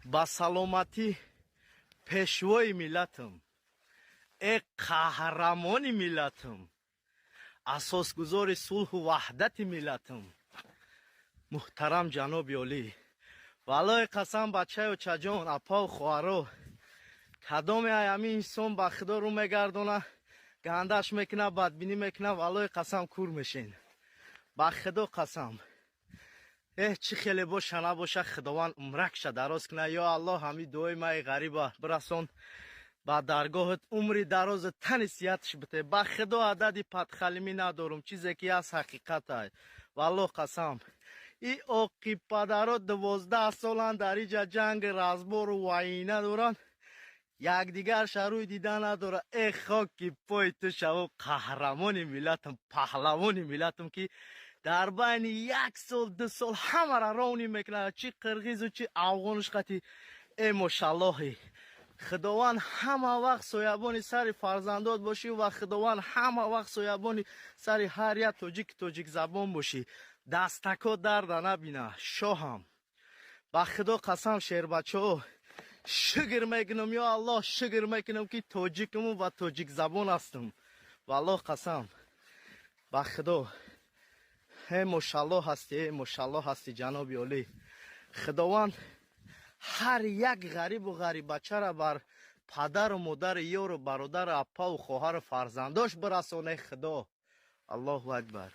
Ба саломатӣ, пешвои миллатам, э қаҳрамони миллатам, асосгузори сулҳу ваҳдати миллатам, муҳтарам ҷаноби олӣ. Валлоҳи қасам, бачаю чаҷон, апау хоҳаро, кадоме ҳами инсон ба худо рӯ мегардона, гандаш мекуна, бадбинӣ мекуна, валлоҳи қасам, кур мешен. Ба худо қасам. Эҳ, чӣ хеле боша набоша, Худованд умракша дароз куна. Ё Аллоҳ, ҳами дуои маи ғариба бирасон ба даргоҳат, умри дарозу тани сиҳатш бите. Ба худо, адади подхалимӣ надорум, чизе ки аст, ҳақиқатай. Валлоҳ қасам, и оқибпадаро 12 соланд дар иҷа ҷанги разбору война доранд, якдигар шарӯй дида надора. Э, хоки пои ту шаву, қаҳрамони миллатам, паҳлавони миллатам, ки дар байни як сол, 2 сол ҳамаро ровнӣ мекунад, чи қирғизу, чи афғонуш қати. Э, мошаллоҳи, Худованд ҳама вақт соябони сари фарзандот бошӣ ва Худованд ҳама вақт соябони сари ҳар як тоҷики тоҷикзабон бошӣ. Дастако дарда набина, шоҳам. Ба худо қасам, шербачаҳо, шукр мекунам, ё Аллоҳ, шукр мекунам, ки тоҷикаму ва тоҷикзабон ҳастам. Валлоҳ қасам, ба худо, э мошаллоҳ ҳастӣ, э мошаллоҳ ҳастӣ, ҷаноби олӣ. Худованд ҳар як ғарибу ғариббачаро бар падару модари, ёру бародару, апаву хоҳару, фарзандош бирасоне, Худо. Аллоҳу акбар.